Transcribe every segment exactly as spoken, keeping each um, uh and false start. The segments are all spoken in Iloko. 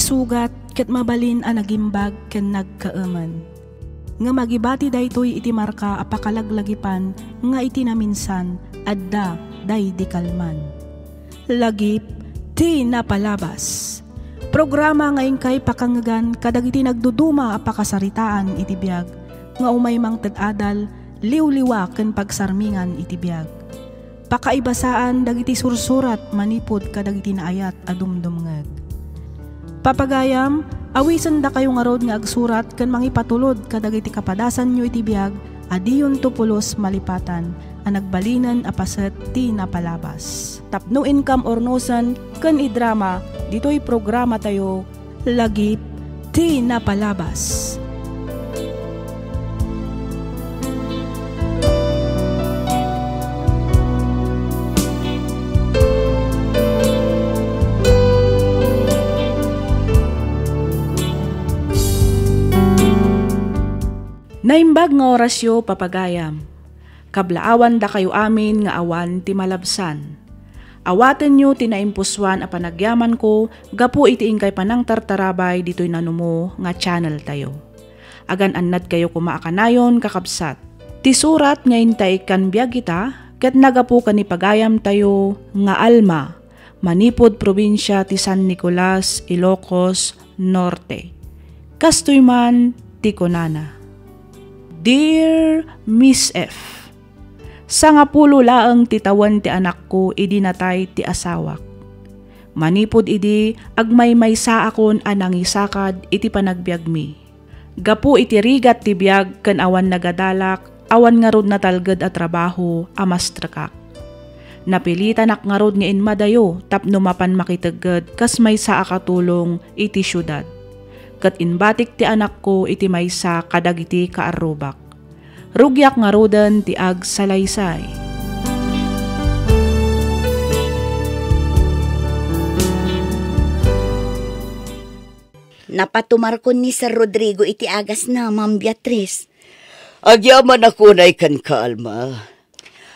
Sugat ket mabalin a nagimbag ken nagkaemen. Ngem agibati daytoy iti marka a pakalaglagipan nga iti naminsan, adda daydi kalman. Lagip ti napalabas. Programa nga inkay pakangngegan kadagiti nagduduma a pakasaritaan iti biag nga umay mangted adal, liwliwa ken pagsarmingan iti biag. Pakaibasaan dagiti sursurat manipud kadagiti naayat a dumdumngeg. Papagayam, awisendakayo ngarud nga agsurat ken mangipatulod kadagiti kapadasanyo iti biag a diyonto pulos malipatan a nagbalinen a paset ti napalabas. Tapno inkam urnosen ken idrama ditoy programatayo, Lagip ti Napalabas. Naimbag nga orasyo, papagayam. Kablaawandakayo amin nga awan ti malabsan. Awatenyo ti naimpusoan a panagyamanko gapu iti inkay panangtartarabay ditoy nanumo nga channeltayo. Agan-annadkayo koma a kanayon, kakabsat. Ti surat nga intay ikkan biag ita ket naggapu ken ni pagayamtayo nga Alma, manipud probinsia ti San Nicolas, Ilocos Norte. Kastoy man ti kunana, Dear Miss F, sangapulo laeng ti tawen ti anakko idi natay ti asawak. Manipud idi, agmaymaysaakon a nangisakad iti panagbiagmi. Gapu iti rigat ti biag ken awan nagadalak, awan ngarud natalged a trabaho a mastrekak. Napilitanak ngarud nga inmadayo tapno mapan makitegged kas maysa a katulong iti siudad. Ket imbatik ti anakko iti maysa kadagiti kaarrubak. Rugiak ngaruden ti agsalaysay. Napatumarkon ni Sir Rodrigo iti agasna, Ma'am Beatriz. Agyamanak unay kenka, Alma.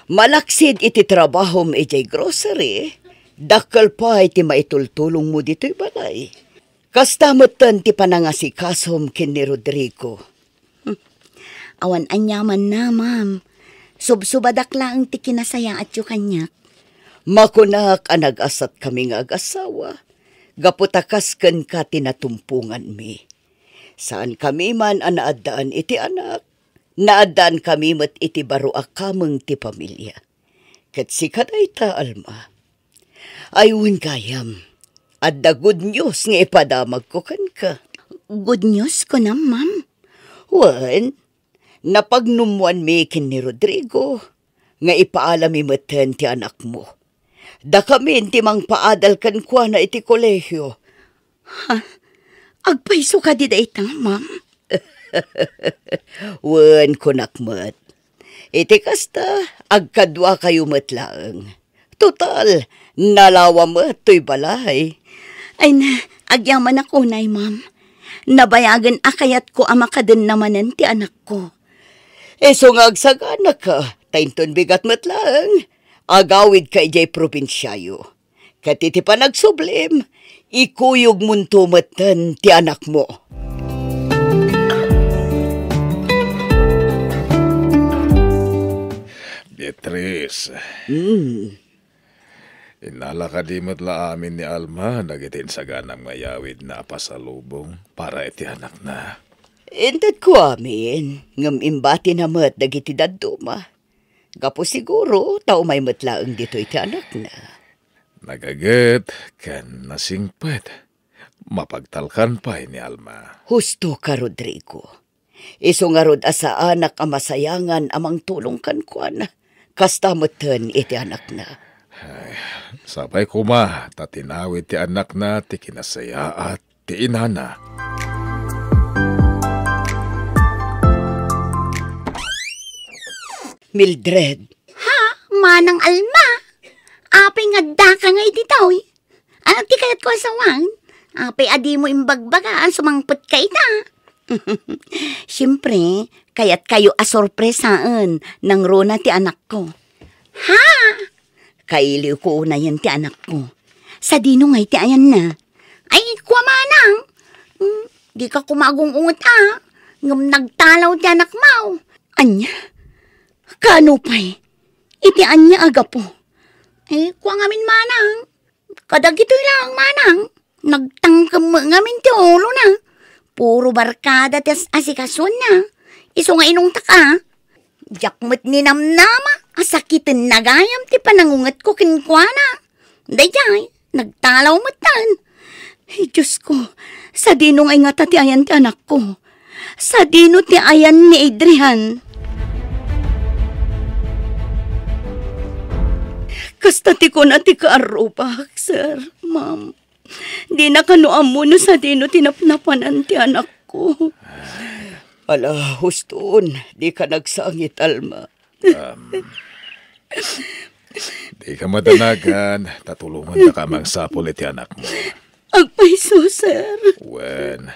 Malaksid iti trabahom idiay grocery, dakkel pay ti maitultulongmo ditoy balay. Kasta metten ti panangasikasom ken ni Rodrigo. Hmm. Awan aniamanna, ma'am. Subsubadak laeng ti kinasayaatyo kaniak. Makunak a nagasatkami nga agasawa, gapu ta kas kenka ti natumponganmi. Saankami man a naaddaan iti anak, naaddaankami met iti baro a kameng ti pamilia. Ket sika dayta, Alma. Ay, wen gayam, adda good news nga ipadamagko kenka. Good news, kunam, ma'am? Wen, napagnummoanmi ken ni Rodrigo nga ipaalami metten ti anakmo. Dakamin ti mangpaadal kenkuana iti kolehio. Ha? Agpayso kadi dayta, ma'am? Wen, kunak met. Iti kasta, agkaduakayo met laeng. Total, nalawa met toy balay. Ay na, agyamanak unay, ma'am. Nabayagen a kayatko a makadenna manen ti anakko. Isu nga agsaganaka, ta inton bigat met laeng, agawidka idiay probinsiayo. Ket iti panagsublim, ikuyogmonto metten ti anakmo. Beatriz. Hmm. Innala kadi met la amin ni Alma dagiti insaganam nga yawidna a pasalubong para iti anakna? Intedko amin, ngem imbatina met dagiti dadduma. Gapu siguro ta umay met laeng ditoy ti anakna. Nagaget ken nasingpet. Mapagtalkan pay ni Alma. Husto ka, Rodrigo. Isu ngarud a saanak a masayangan a mangtulong kenkuana. Kasta metten iti anakna. Ay, sapay koma ta tinawid ti anakna ti kinasayaat ti inana. Mildred. Ha? Manang Alma? Apay nga addaka nga ditoy? Ano ti kayatko a sawen? Apay a dimo imbagbaga a sumangpetka ita? Siempre, kayatkayo a sorpresaen nangruna ti anakko. Ha? Kailiwko unayen ti anakko. Sadino ngay ti ayanna? Ay, kua mana, Manang. Hmm, dika koma agung-unget a. Ngem nagtalaw ti anakmo. Ania? Kaano pay? Iti ania a gapu? Eh, kua ngamin, Manang. Kadagitoy laeng, Manang. Nagtangkem met ngamin ti ulona. Puro barkada ti as-, asikasona. Isu nga inungtak a. Diak met ninamnama a sakitenna gayam ti panangungetko kenkuana. Daydiay, nagtalaw metten. Ay, Diosko, sadino nga ingata ti ayan ti anakko? Sadino ti ayan ni Adrian? Kasta ti kuna ti kaarrubak, sir, ma'am. Dina kano ammo no sadino ti napnapanan ti anakko. Ala, huston, dika nagsangit, Alma. Um, dika madanagan, ta tulonganta ka mangsapul iti anakmo. Agpayso, sir. Wen,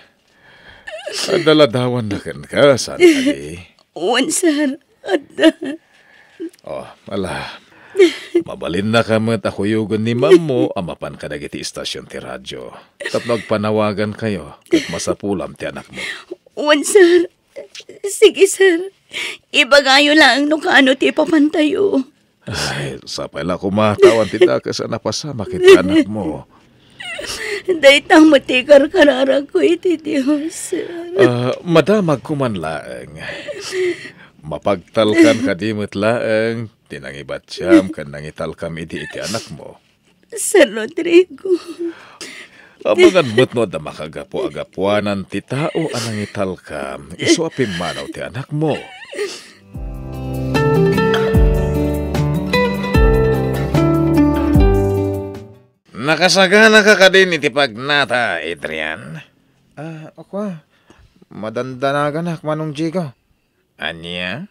adda ladawanna kenka, saan kadi? Wen, sir. Adda. Oh, ala. Mabalinnaka met a kuyogen ni mammo a mapan kadagiti istasion ti radio. Tapno agpanawagankayo, ket masapulam ti anakmo. Wen, sir. Sige, sir. Ibagayo laeng no kaano ti ipapantayo. Ay, sapay la koma ta awan ti dakes a napasamak iti anakmo. Dayta met ti karkararagko iti Dios, sir. Ah, madamag koman laeng. Mapagtalkan kadi met laeng ti nangibatiam ken nangitalkam idi iti anakmo. Sir Rodrigo. Amangan met no adda makagapu a gapuanan ti tao a nangitalkam isu a pimmanaw ti anakmo. Nakasaganaka kadin iti pagnata, Adrian? Ah, ako, ah. Madandanaganak, Manong Jigo. Ania?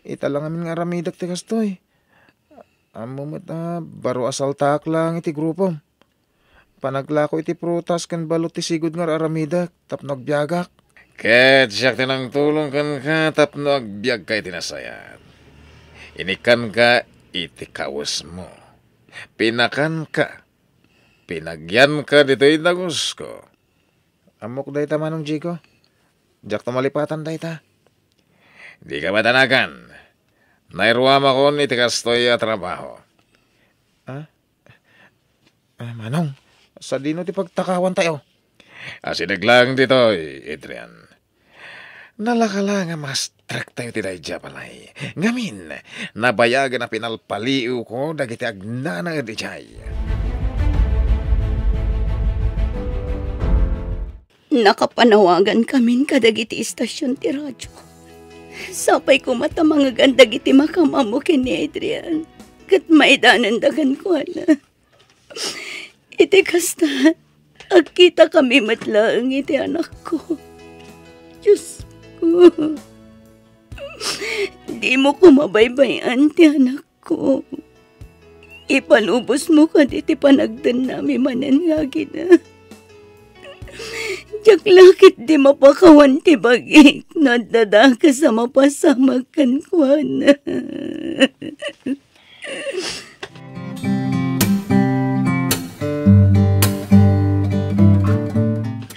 Ita la ngamin nga aramidek ti kastoy. Ammo met a baro a saltaak laeng iti grupom. Panaglako iti prutas ken balud ti sigud nga ar-aramidek tapno agbiagak. Ket siak ti nangtulong kenka tapno agbiagka iti nasayaat. Inikkanka iti kawesmo. Pinakanka. Pinagyanka ditoy dagusko. Ammok dayta, Manong Jigo. Diakto malipatan dayta. Dika madanagan. Nairuamakon iti kastoy a trabaho. Ah? Ah, Manong, sadino ti pagtakawantayo? Asideg laeng ditoy, Adrian. Nalaka la nga mastriktayo ti daydiay a balay. Ngamin, nabayagen a pinalpaliiwko dagiti agnanaed idiay. Nakapanawagankamin kadagiti istasion ti radio. Sapay koma ta mangegan dagiti makaammo ken ni Adrian, ket maidanenda kenkuana. Iti kasta, agkitakami met laeng iti anakko. Diosko, dimo koma baybay-an ti anakko. Ipalubosmo kadi ti panagdennami manen nga agina. Diak la ketdi mapakawan ti bagik no adda dakes a mapasamak kenkuana.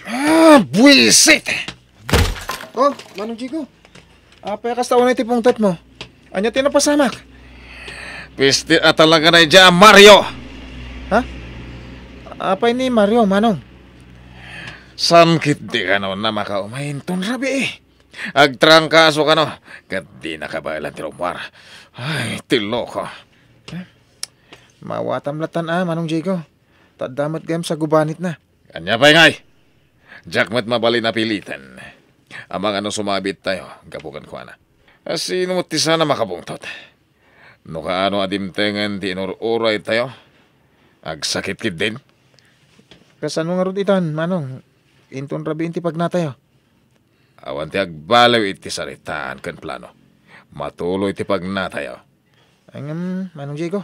Ah, buwisit! Oh, Manong Jigo. Apay a kasta unay ti pungtotmo? Ania ti napasamak? Piste a talaga daydiay a Mario! Ha? Apay ni Mario, Manong? Saan ketdi kano a makaumay inton rabii? Agtrangkaso kano, ket dina kabaelan ti rummuar. Ay, ti loko. Eh, maawatam lattan a, Manong Jigo. Ta adda met gayam sa gubanitna. Ania pay ngay? Diak met mabalin a piliten. Amangan no sumabittayo gapu kenkuana. A, sino met ti saan a makabungtot? No kaano a dimtengen ti inur-uraytayo, agsakit ketdin. Kasano ngarud itan, Manong? Inton rabiin ti pagnatayo. Awan ti agbaliw iti saritaan ken plano. Matuloy ti pagnatayo. Ngem, Manong Jigo?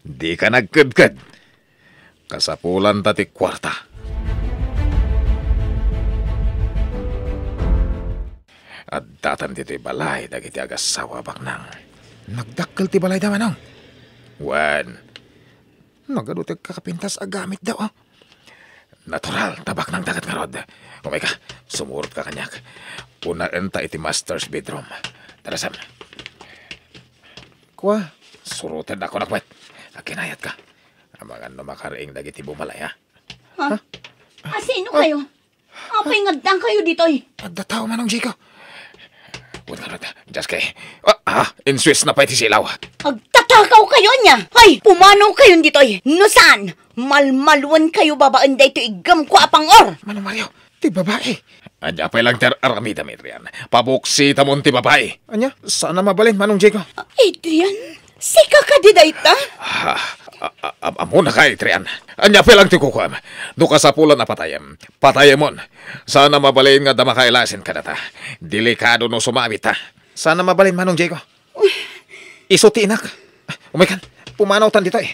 Dika nagkedked. Kasapulanta ti kuarta. Addatan ditoy balay dagiti agassawa a baknang. Nagdakkel ti balayda, Manong. Wen. Nagadu ti agkakapintas a gamitda, oh. Natural, tabaknang daket ngarud. Umayka, sumurotka kaniak. Unaenta iti master's bedroom. Tara, Sam. Kua? Surotennakon met. Agkinayatka. Amangan no makariing dagiti bumalay, ha? Ha? Asino kayo? Apay nga adda kayo ditoy? Adda tao, Manong Diego. Wen ngarud, Jaske. Ah, ah, insuesna pay ti silaw. Agtatakaw kayo ania? Ay, pumanaw kayon ditoy. No saan, malmaluen kayo babaen daytoy iggemko a pang-or. Manong Mario, ti babai. Ania pay lang ti ar-aramidem, Adrian. Pabuksit amon ti babai. Ania? Saan a mabalin, Manong Diego. Adrian, sika kadi dayta? Ah, a-, a-, am-, ammona ka, Adrian. Ania pay lang ti kukuam. No kasapulan a patayem, patayemon. Saan a mabalin nga adda makailasin kadata. Delikado no sumabit, ha? Saan a mabalin, Manong Diego. Isu ti inak. Umaykan, pumanawtan ditoy.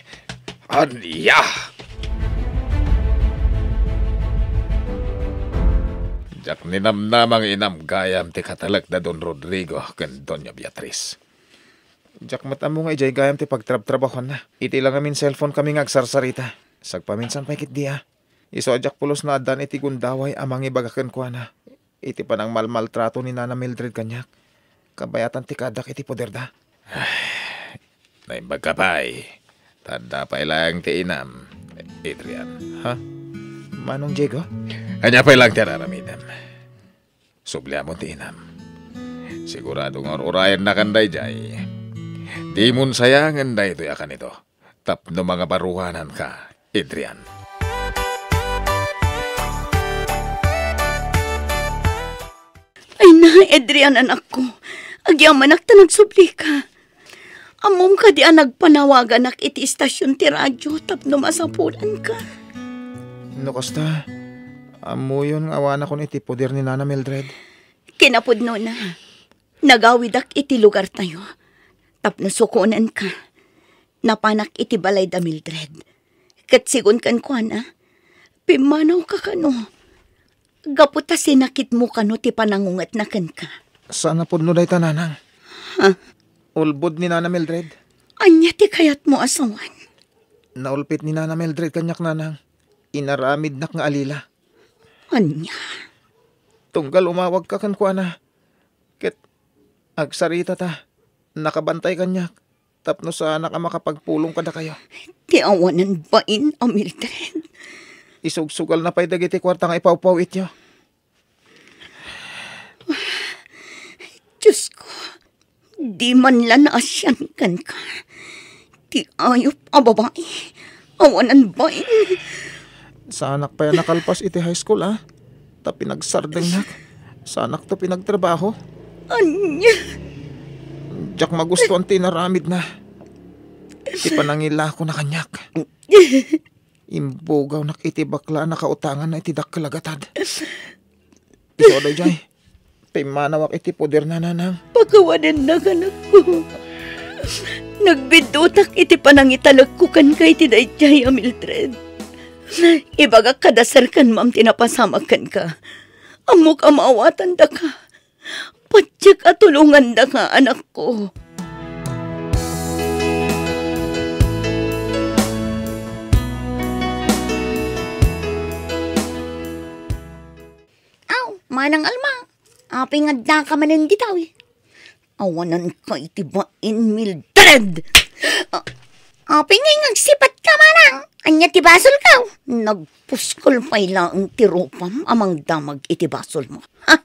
Ania? Diak ninamnama nga inam gayam ti katalek da Don Rodrigo ken Doña Beatriz. Diak met ammo nga idiay gayam ti pagtrabtrabahuanna. Iti la ngamin cellphone kami nga agsarsarita. Sagpaminsan pay ketdi, a. Isu a diak pulos naaddaan iti gundaway a mangibaga kenkuana iti panangmalmaltrato ni Nana Mildred kaniak. Kabayatan ti kaaddak iti poderda. Naimbag ka pay. Ta adda pay laeng ti inam, Adrian. Ha? Manong Diego? Ania pay lang ti ar-aramidem. Subliamon ti inam. Sigurado nga ur-urayennakan daydiay. Dimon sayangen daytoy a kanito tapno mangabaruananka, Adrian. Ay na, Adrian, anakko. Agyamanak ta nagsublika. Ammom kadi a nagpanawaganak iti istasion ti radio tapno masapulanka? No kasta, ammoyon nga awanakon iti poder ni Nana Mildred. Kinapudnona, nagawidak iti lugartayo tapno sukonenka. Napanak iti balay da Mildred. Ket sigun kenkuana, pimmanawka kano. Gapu ta sinakitmo kano ti panangungetna kenka. Saan a pudno dayta, Nanang. Ha? Ulbod ni Nana Mildred. Ania ti kayatmo a sawen? Naulpit ni Nana Mildred kaniak, Nanang. Inaramidnak nga alila. Ania? Tunggal umawagka kenkuana. Ket agsarita ta, nakabantay kaniak tapno saanak a makapagpulong kadakayo. Ti awanan bain a Mildred. Isugsugalna pay dagiti kuarta nga ipawpawityo. Diosko, di man la naasian kenka. Ti ayup a babai, awanan bain. Saanak pay a nakalpas iti high school, a. Ta pinagsardengnak. Saanakto pinagtrabaho. Ania? Diak magustuan ti inaramidna. Ti panangilakona kaniak. Imbugawnak iti bakla a nakautanganna iti dakkel a gatad. Isu a daydiay, pimmanawak iti poderna, Nanang. Pakawanennak, anakko. Nagbiddutak iti panangitalekko kenka iti daydiay a Mildred. Ibagak kada serkan, ma'am, ti napasamak kenka. Ammok a maawatandaka. Patiek a tulongandaka, anakko. Aw, Manang Alma, apay nga addaka manen ditoy? Awananka iti bain, Mildred! A-, apay ngay nga agsipatka, manang? Ania ti basolko? Nagpuskol pay laeng ti rupam a mangdamag iti basolmo. Ha?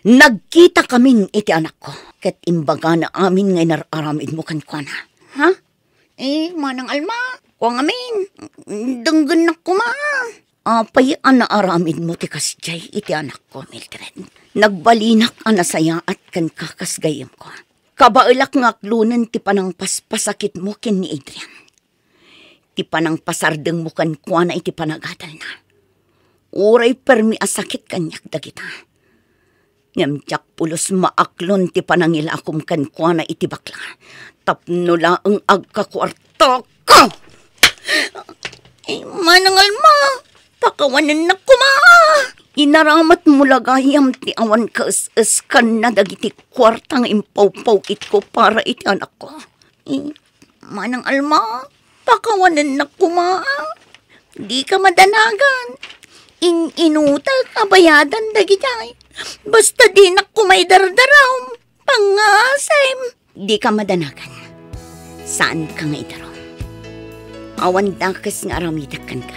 Nagkitakamin iti anakko, ket imbagana amin nga inar-aramidmo kenkuana. Ha? Eh, Manang Alma, kua ngamin, denggennak koma. Apay a naaramidmo ti kasdiay iti anakko, Mildred? Nagbalinak a nasayaat kenka kas gayyemko. Kabaelak nga aklonen ti panangpaspasakitmo ken ni Adrian. Ti panangpasardengmo kenkuana iti panagadalna. Uray permi a sakit kaniak dagita. Ngem diak pulos maaklon ti panangilakom kenkuana iti bakla, tapno laeng agkakuartaka. Ay, Manang Alma, pakawanennak koma. Inaramatmo la gayam ti awan kaes-eskanna dagiti kuarta nga impawpawitko para iti anakko. Ay, Manang Alma, pakawanennak koma. Dika madanagan. In-inutak a bayadan dagiti ay. Basta dinak koma idardarum. Pangasem. Dika madanagan. Saanka nga idarum. Awan dakes nga aramidek kenka.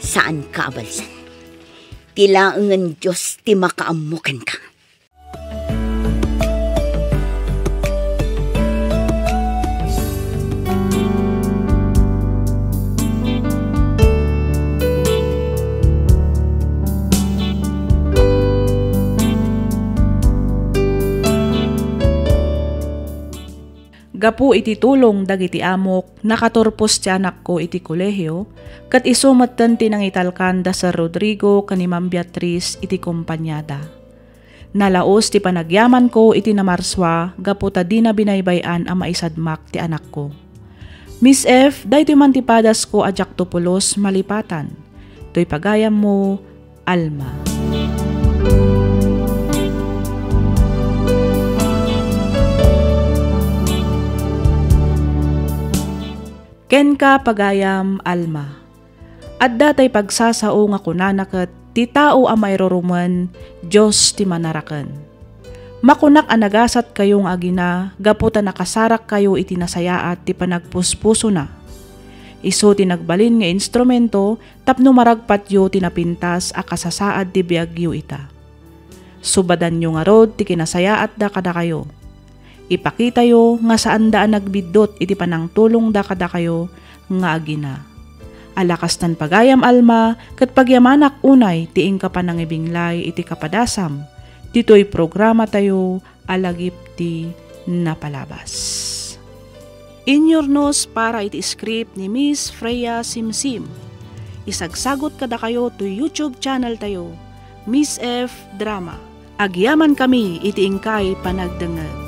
Saanka a balsen. Ti laengen Dios ti makaammo kenka. Gapu iti tulong dagiti amok, nakaturpos ti anakko iti kolehio, ket isu metten ti nangitalkan da Sir Rodrigo ken ni Ma'am Beatriz iti kompaniada. Nalaus ti panagyamanko iti Namarsua gapu ta dina binaybay-an a maisadmak ti anakko. Miss F, daytoy man ti padasko a diakto pulos malipatan. Toy pagayammo, Alma. Kenka, pagayam Alma. Adda tay pagsasao nga kunana ket, "Ti tao a mairurumen, Dios ti manaraken." Makunak a nagasatkayo nga agina gapu ta nakasarakkayo iti nasayaat ti panagpuspusona. Isu ti nagbalin nga instrumento tapno maragpatyo ti napintas a kasasaad ti biagyo ita. Subadanyo ngarud ti kinasayaatda kadakayo. Ipakitayo nga saanda a nagbiddut iti panangtulongda kadakayo nga agina. Ala kastan, pagayam Alma, ket pagyamanak unay ti inka panangibinglay iti kapadasam ditoy programatayo a Lagip ti Napalabas. Inyurnos para iti script ni Miss Freya Simsim. Isagsagut kadakayo toy YouTube channel tayo, Miss F Drama. Agyamankami iti inkay panagdengngeg.